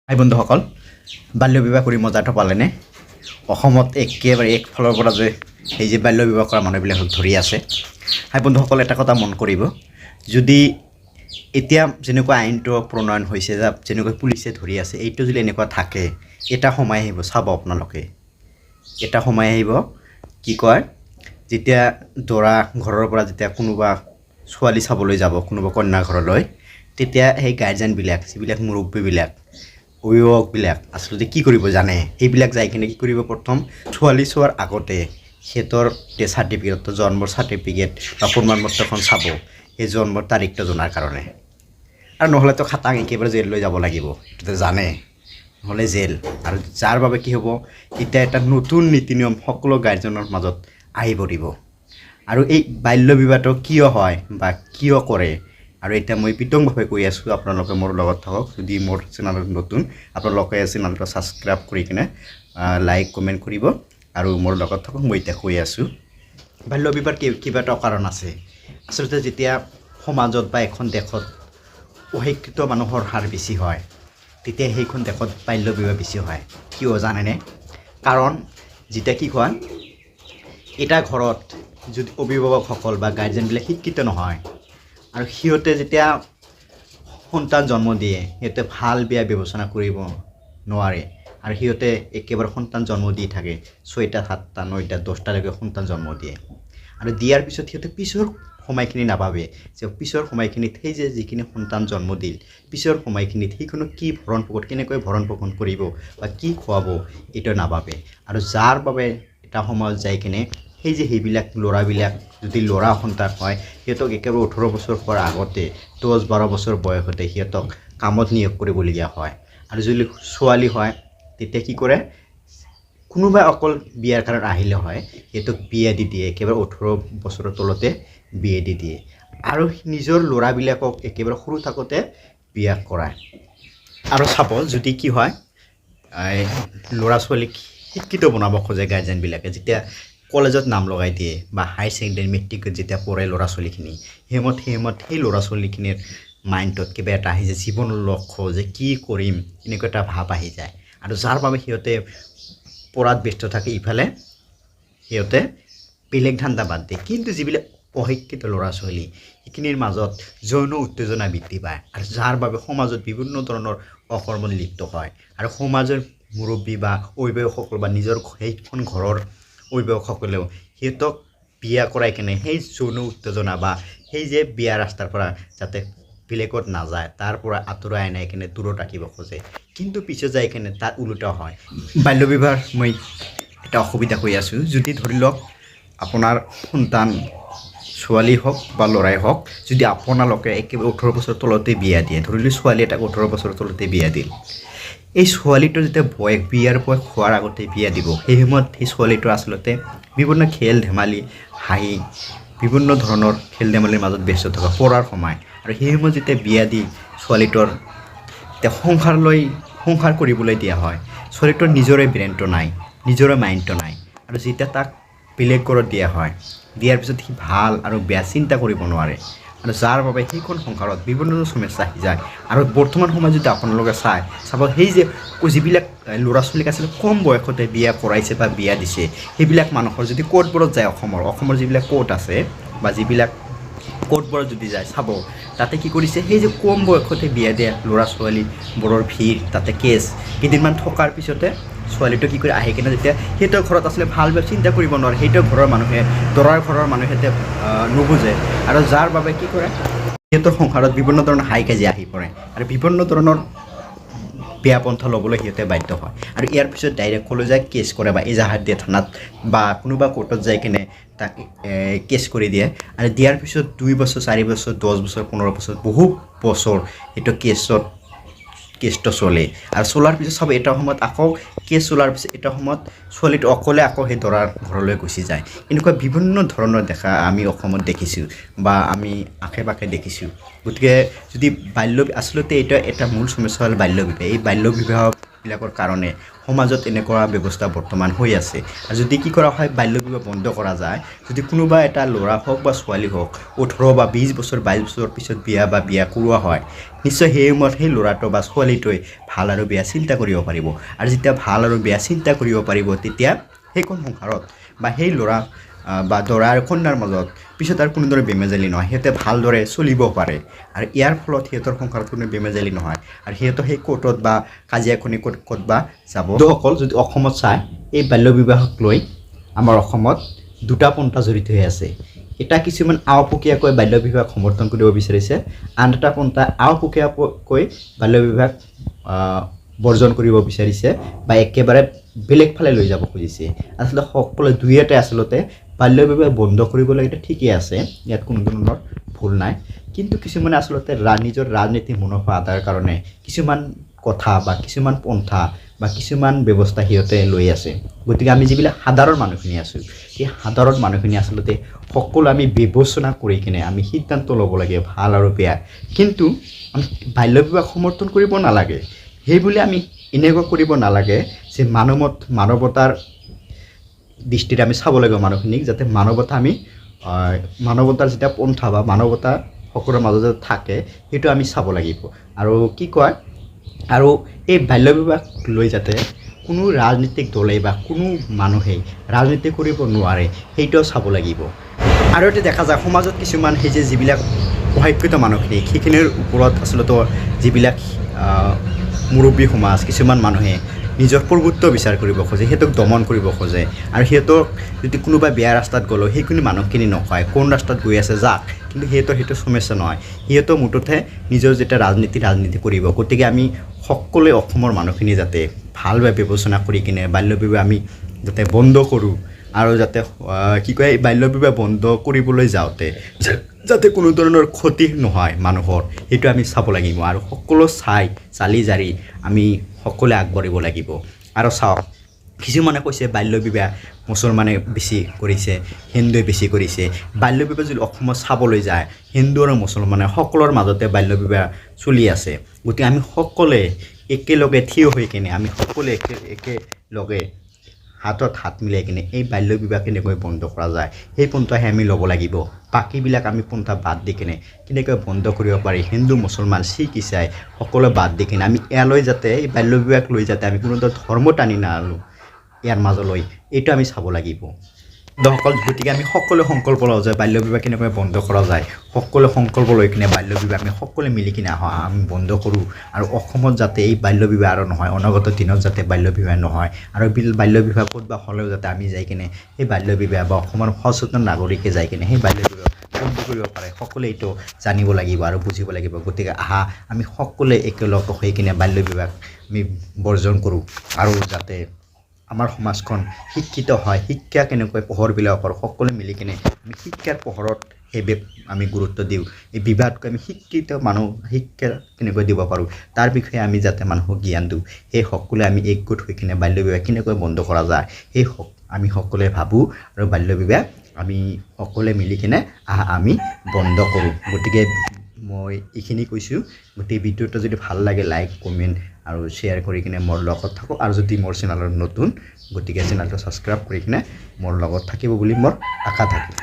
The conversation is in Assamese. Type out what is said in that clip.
হাই বন্ধুসকল, বাল্য বিবাহ কৰি মজাটো পালেনে? অসমত একেবাৰে একফালৰ পৰা যে এই যে বাল্য বিবাহ কৰা মানুহবিলাকক ধৰি আছে। হাই বন্ধুসকল, এটা কথা মন কৰিব, যদি এতিয়া যেনেকুৱা আইনটো প্ৰণয়ন হৈছে, যে যেনেকুৱা পুলিচে ধৰি আছে, এইটো যদি এনেকুৱা থাকে, এটা সময় আহিব, চাব আপোনালোকে, এটা সময় আহিব, কি কয়, যেতিয়া দৰা ঘৰৰ পৰা যেতিয়া কোনোবা ছোৱালী চাবলৈ যাব কোনোবা কন্যা ঘৰলৈ, তেতিয়া সেই গাৰ্জেনবিলাক, যিবিলাক মুৰব্বীবিলাক, অভিভাৱকবিলাক আচলতে কি কৰিব জানে? সেইবিলাক যাই কিনে কি কৰিব? প্ৰথম ছোৱালী চোৱাৰ আগতে সিহঁতৰ চাৰ্টিফিকেট, জন্মৰ চাৰ্টিফিকেট বা প্ৰমাণপত্ৰখন চাব, সেই জন্মৰ তাৰিখটো জনাৰ কাৰণে। আৰু নহ'লেতো খাটাং, একেবাৰে জেললৈ যাব লাগিব, সেইটোতো জানে, নহ'লে জেল। আৰু যাৰ বাবে কি হ'ব, এতিয়া এটা নতুন নীতি নিয়ম সকলো গাৰ্জেনৰ মাজত আহি পৰিব। আৰু এই বাল্য বিবাহটো কিয় হয় বা কিয় কৰে, আৰু এতিয়া মই বিতংভাৱে কৈ আছোঁ, আপোনালোকে মোৰ লগত থাকক। যদি মোৰ চেনেলত নতুন, আপোনালোকে চেনেলটো ছাবস্ক্ৰাইব কৰি কিনে লাইক, কমেণ্ট কৰিব আৰু মোৰ লগত থাকক। মই এতিয়া কৈ আছোঁ, বাল্য বিবাহৰ কেইবাটাও কাৰণ আছে। আচলতে যেতিয়া সমাজত বা এখন দেশত অশিক্ষিত মানুহৰ হাৰ বেছি হয়, তেতিয়া সেইখন দেশত বাল্য বিবাহ বেছি হয়। কিয় জানেনে? কাৰণ যেতিয়া কি হয়, এটা ঘৰত যদি অভিভাৱকসকল বা গাৰ্জেনবিলাক শিক্ষিত নহয় আৰু সিহঁতে যেতিয়া সন্তান জন্ম দিয়ে, সিহঁতে ভাল বেয়া বিবেচনা কৰিব নোৱাৰে আৰু সিহঁতে একেবাৰে সন্তান জন্ম দি থাকে, ছয়টা, সাতটা, 9টা, 10টালৈকে সন্তান জন্ম দিয়ে। আৰু দিয়াৰ পিছত সিহঁতে পিছৰ সময়খিনি নাভাবে যে পিছৰ সময়খিনিত সেই যে যিখিনি সন্তান জন্ম দিল, পিছৰ সময়খিনিত সেইখনক কি ভৰণ পোষণ, কেনেকৈ ভৰণ পোষণ কৰিব বা কি খুৱাব, এইটো নাভাবে। আৰু যাৰ বাবে এটা সময়ত যাই কিনে সেই যে সেইবিলাক ল'ৰাবিলাক, যদি ল'ৰা সন্তান হয়, সিহঁতক একেবাৰে 18 বছৰ হোৱাৰ আগতে, 10-12 বছৰ বয়সতে সিহঁতক কামত নিয়োগ কৰিবলগীয়া হয়। আৰু যদি ছোৱালী হয়, তেতিয়া কি কৰে? কোনোবাই অকল বিয়াৰ কাৰণে আহিলে হয়, সিহঁতক বিয়া দি দিয়ে, একেবাৰে 18 বছৰৰ তলতে বিয়া দি দিয়ে আৰু নিজৰ ল'ৰাবিলাকক একেবাৰে সৰু থাকোঁতে বিয়া কৰায়। আৰু চাব, যদি কি হয়, এই ল'ৰা ছোৱালীক শিক্ষিত বনাব খোজে গাৰ্জেনবিলাকে, যেতিয়া কলেজত নাম লগাই দিয়ে বা হায়াৰ ছেকেণ্ডেৰী, মেট্ৰিকত যেতিয়া পঢ়ে ল'ৰা ছোৱালীখিনি, সেই সময়ত সেই ল'ৰা ছোৱালীখিনিৰ মাইণ্ডত কিবা এটা আহি যায়, জীৱনৰ লক্ষ্য যে কি কৰিম, এনেকুৱা এটা ভাৱ আহি যায়। আৰু যাৰ বাবে সিহঁতে পঢ়াত ব্যস্ত থাকে, ইফালে সিহঁতে বেলেগ ধান্দা বাদ দিয়ে। কিন্তু যিবিলাক অশিক্ষিত ল'ৰা ছোৱালী, সেইখিনিৰ মাজত যৌন উত্তেজনা বৃদ্ধি পায় আৰু যাৰ বাবে সমাজত বিভিন্ন ধৰণৰ অকৰ্মত লিপ্ত হয়। আৰু সমাজৰ মুৰব্বী বা অভিভাৱকসকল বা নিজৰ সেইখন ঘৰৰ অভিভাৱকসকলেও সিহঁতক বিয়া কৰাই কেনে সেই যৌন উত্তেজনা বা সেই যে বিয়া ৰাস্তাৰ পৰা যাতে বেলেগত নাযায়, তাৰ পৰা আঁতৰাই আনাই কেনে দূৰত ৰাখিব খোজে। কিন্তু পিছত যাই কেনে তাৰ ওলোটা হয়। বাল্য বিবাহৰ মই এটা অসুবিধা কৈ আছোঁ। যদি ধৰি লওক আপোনাৰ সন্তান, ছোৱালী হওক বা ল'ৰাই হওক, যদি আপোনালোকে একেবাৰে 18 বছৰ তলতে বিয়া দিয়ে, ধৰি লওক ছোৱালী এটাক 18 বছৰৰ তলতে বিয়া দিল, এই ছোৱালীটোৰ যেতিয়া বয়স, বিয়াৰ বয়স হোৱাৰ আগতে বিয়া দিব, সেই সময়ত সেই ছোৱালীটোৰ আচলতে বিভিন্ন খেল ধেমালি, হাঁহি, বিভিন্ন ধৰণৰ খেল ধেমালিৰ মাজত ব্যস্ত থকা পঢ়াৰ সময়। আৰু সেই সময়ত যেতিয়া বিয়া দি ছোৱালীটোৰ এতিয়া সংসাৰলৈ, সংসাৰ কৰিবলৈ দিয়া হয়, ছোৱালীটোৰ নিজৰে ব্ৰেইনটো নাই, নিজৰে মাইণ্ডটো নাই। আৰু যেতিয়া তাক বেলেগ ঘৰত দিয়া হয়, দিয়াৰ পিছত সি ভাল আৰু বেয়া চিন্তা কৰিব নোৱাৰে আৰু যাৰ বাবে সেইখন সংসাৰত বিভিন্ন ধৰণৰ সমস্যা আহি যায়। আৰু বৰ্তমান সময়ত যদি আপোনালোকে চায়, চাব, সেই যে যিবিলাক ল'ৰা ছোৱালীক আচলতে কম বয়সতে বিয়া কৰাইছে বা বিয়া দিছে, সেইবিলাক মানুহৰ যদি কোৰ্টবোৰত যায়, অসমৰ যিবিলাক কোৰ্ট আছে বা যিবিলাক কোৰ্টবোৰত যদি যায়, চাব, তাতে কি কৰিছে? সেই যে কম বয়সতে বিয়া দিয়া ল'ৰা ছোৱালীবোৰৰ ভিৰ তাতে। কেছ কেইদিনমান থকাৰ পিছতে ছোৱালীটো কি কৰে, আহি কিনে যেতিয়া সিহঁতৰ ঘৰত আচলতে ভাল বেয়া চিন্তা কৰিব নোৱাৰে, সেইটো ঘৰৰ মানুহে, দৰাৰ ঘৰৰ মানুহে সিহঁতে নুবুজে। আৰু যাৰ বাবে কি কৰে, সিহঁতৰ সংসাৰত বিভিন্ন ধৰণৰ হাই কাজিয়া আহি পৰে আৰু বিভিন্ন ধৰণৰ বেয়া পন্থা ল'বলৈ সিহঁতে বাধ্য হয়। আৰু ইয়াৰ পিছত ডাইৰেক্ট ক'লৈ যায়? কেছ কৰে বা এজাহাৰ দিয়ে থানাত বা কোনোবা কোৰ্টত যাই কিনে তাক কেছ কৰি দিয়ে। আৰু দিয়াৰ পিছত 2 বছৰ, 4 বছৰ, 10 বছৰ, 15 বছৰ, বহু বছৰ সেইটো কেছটো চলে। আৰু চলাৰ পিছত চাব, এটা সময়ত আকৌ কেছ চলাৰ পিছত এটা সময়ত ছোৱালীটো অকলে আকৌ সেই দৰাৰ ঘৰলৈ গুচি যায়। এনেকুৱা বিভিন্ন ধৰণৰ দেখা আমি অসমত দেখিছোঁ বা আমি আশে পাশে দেখিছোঁ। গতিকে যদি বাল্য, আচলতে এইটো এটা মূল সমস্যা হ'ল বাল্য বিবাহ। এই বাল্য বিবাহ বিলাকৰ কাৰণে সমাজত এনেকুৱা ব্যৱস্থা বৰ্তমান হৈ আছে। আৰু যদি কি কৰা হয়, বাল্য বিবাহ বন্ধ কৰা যায়, যদি কোনোবা এটা ল'ৰা হওক বা ছোৱালী হওক 18 বা 20 বছৰ 22 বছৰৰ পিছত বিয়া বা বিয়া কৰোৱা হয়, নিশ্চয় সেই সময়ত সেই ল'ৰাটো বা ছোৱালীটোৱে ভাল আৰু বেয়া চিন্তা কৰিব পাৰিব। আৰু যেতিয়া ভাল আৰু বেয়া চিন্তা কৰিব পাৰিব, তেতিয়া সেইখন সংসাৰত বা সেই ল'ৰা বা দৰা আৰু কন্যাৰ মাজত পিছত আৰু কোনো দৰে বেমেজালি নহয়, সিহঁতে ভালদৰে চলিব পাৰে। আৰু ইয়াৰ ফলত সিহঁতৰ সংসাৰত কোনো বেমেজালি নহয় আৰু সিহঁতৰ সেই কোৰ্টত বা কাজিয়াখনি ক'ত ক'ত বা যাব। বন্ধুসকল, যদি অসমত চায়, এই বাল্য বিবাহক লৈ আমাৰ অসমত দুটা পন্থা জড়িত হৈ আছে। এটা কিছুমান আওপকীয়াকৈ বাল্য বিবাহক সমৰ্থন কৰিব বিচাৰিছে, আন এটা পন্থা আওপকীয়াকৈ বাল্য বিবাহক বৰ্জন কৰিব বিচাৰিছে বা একেবাৰে বেলেগ ফালে লৈ যাব খুজিছে। আচলতে সকলোৱে দুই এটাই আচলতে বাল্য বিবাহ বন্ধ কৰিব লাগে, এইটো ঠিকেই আছে, ইয়াত কোনো ধৰণৰ ভুল নাই। কিন্তু কিছুমানে আচলতে নিজৰ ৰাজনীতিক মুনাফা আদায়ৰ কাৰণে কিছুমান কথা বা কিছুমান পন্থা বা কিছুমান ব্যৱস্থা সিহঁতে লৈ আছে। গতিকে আমি যিবিলাক সাধাৰণ মানুহখিনি আছোঁ, সেই সাধাৰণ মানুহখিনি আচলতে সকলো আমি বিবেচনা কৰি কিনে আমি সিদ্ধান্ত ল'ব লাগে ভাল আৰু বেয়া। কিন্তু আমি বাল্য বিবাহ সমৰ্থন কৰিব নালাগে, সেইবুলি আমি এনেকুৱা কৰিব নালাগে যে মানৱতাৰ দৃষ্টিৰে আমি চাব লাগিব মানুহখিনিক, যাতে মানৱতা আমি মানৱতাৰ যেতিয়া পন্থা বা মানৱতা সকলোৰে মাজত যাতে থাকে, সেইটো আমি চাব লাগিব। আৰু কি কয়, আৰু এই বাল্য বিবাহ লৈ যাতে কোনো ৰাজনীতিক দলে বা কোনো মানুহেই ৰাজনীতি কৰিব নোৱাৰে, সেইটোও চাব লাগিব। আৰু এতিয়া দেখা যায় সমাজত কিছুমান সেই যে যিবিলাক অশিক্ষিত মানুহখিনি, সেইখিনিৰ ওপৰত আচলতে যিবিলাক মুৰব্বী সমাজ, কিছুমান মানুহে নিজৰ প্ৰভুত্ব বিচাৰ কৰিব খোজে, সিহঁতক দমন কৰিব খোজে। আৰু সিহঁতক যদি কোনোবা বেয়া ৰাস্তাত গ'লেও সেইখিনি মানুহখিনি নকয় কোন ৰাস্তাত গৈ আছে যাক, কিন্তু সিহঁতৰ সেইটো সমস্যা নহয়, সিহঁতৰ মুঠতে নিজৰ যেতিয়া ৰাজনীতি কৰিব। গতিকে আমি সকলোৱে অসমৰ মানুহখিনি যাতে ভালভাৱে বিবেচনা কৰি কিনে বাল্য বিবাহ আমি যাতে বন্ধ কৰোঁ, আৰু যাতে কি কয়, বাল্য বিবাহ বন্ধ কৰিবলৈ যাওঁতে যাতে কোনো ধৰণৰ ক্ষতি নহয় মানুহৰ, সেইটো আমি চাব লাগিব। আৰু সকলো চাই চালি জাৰি আমি সকলোৱে আগবাঢ়িব লাগিব। আৰু চাওক, কিছুমানে কৈছে বাল্য বিবাহ মুছলমানে বেছি কৰিছে, হিন্দুৱে বেছি কৰিছে। বাল্য বিবাহ যদি অসমত চাবলৈ যায়, হিন্দু আৰু মুছলমানে সকলোৰ মাজতে বাল্য বিবাহ চলি আছে। গতিকে আমি সকলোৱে একেলগে থিয় হৈ কিনে, আমি সকলোৱে একেলগে হাতত হাত মিলাই কিনে এই বাল্য বিবাহ কেনেকৈ বন্ধ কৰা যায়, সেই পন্থাহে আমি ল'ব লাগিব। বাকীবিলাক আমি পন্থা বাদ দি কিনে কেনেকৈ বন্ধ কৰিব পাৰি, হিন্দু মুছলমান শিখ ইছাই সকলোৱে বাদ দি কিনে আমি ইয়ালৈ যাতে এই বাল্য বিবাহক লৈ যাতে আমি কোনো ধৰ্ম টানি নাআনো ইয়াৰ মাজলৈ, এইটো আমি চাব লাগিব। দহকল, গতিকে আমি সকলোৱে সংকল্প লওঁ যে বাল্য বিবাহ কেনেকৈ বন্ধ কৰা যায়। সকলোৱে সংকল্প লৈ কিনে বাল্য বিবাহ আমি সকলোৱে মিলি কিনে আমি বন্ধ কৰোঁ। আৰু অসমত যাতে এই বাল্য বিবাহ আৰু নহয়, অনাগত দিনত যাতে বাল্য বিবাহ নহয়, আৰু বাল্য বিবাহ ক'ত বা হ'লেও যাতে আমি যাই কিনে সেই বাল্য বিবাহ বা অসমৰ সচেতন নাগৰিকে যাই কিনে সেই বাল্য বিবাহ বন্ধ কৰিব পাৰে, সকলোৱে এইটো জানিব লাগিব আৰু বুজিব লাগিব। গতিকে আহা আমি সকলোৱে একেলগ হৈ কিনে বাল্য বিবাহ আমি বৰ্জন কৰোঁ, আৰু যাতে আমাৰ সমাজখন শিক্ষিত হয়, শিক্ষা কেনেকৈ পোহৰবিলাকৰ সকলোৱে মিলি কিনে আমি শিক্ষাৰ পোহৰত সেই আমি গুৰুত্ব দিওঁ। এই বিবাহতকৈ আমি শিক্ষিত মানুহ শিক্ষা কেনেকৈ দিব পাৰোঁ, তাৰ বিষয়ে আমি যাতে মানুহক জ্ঞান দিওঁ। সেই সকলোৱে আমি একগোট হৈ কিনে বাল্য বিবাহ কেনেকৈ বন্ধ কৰা যায়, সেই আমি সকলোৱে ভাবোঁ, আৰু বাল্য বিবাহ আমি সকলোৱে মিলি কিনে আহা আমি বন্ধ কৰোঁ। গতিকে মই এইখিনি কৈছোঁ। গতিকে ভিডিঅ'টো যদি ভাল লাগে, লাইক, কমেণ্ট আৰু শ্বেয়াৰ কৰি কিনে মোৰ লগত থাকক। আৰু যদি মোৰ চেনেলত নতুন, গতিকে চেনেলটো ছাবস্ক্ৰাইব কৰি কিনে মোৰ লগত থাকিব বুলি মোৰ আশা থাকিল।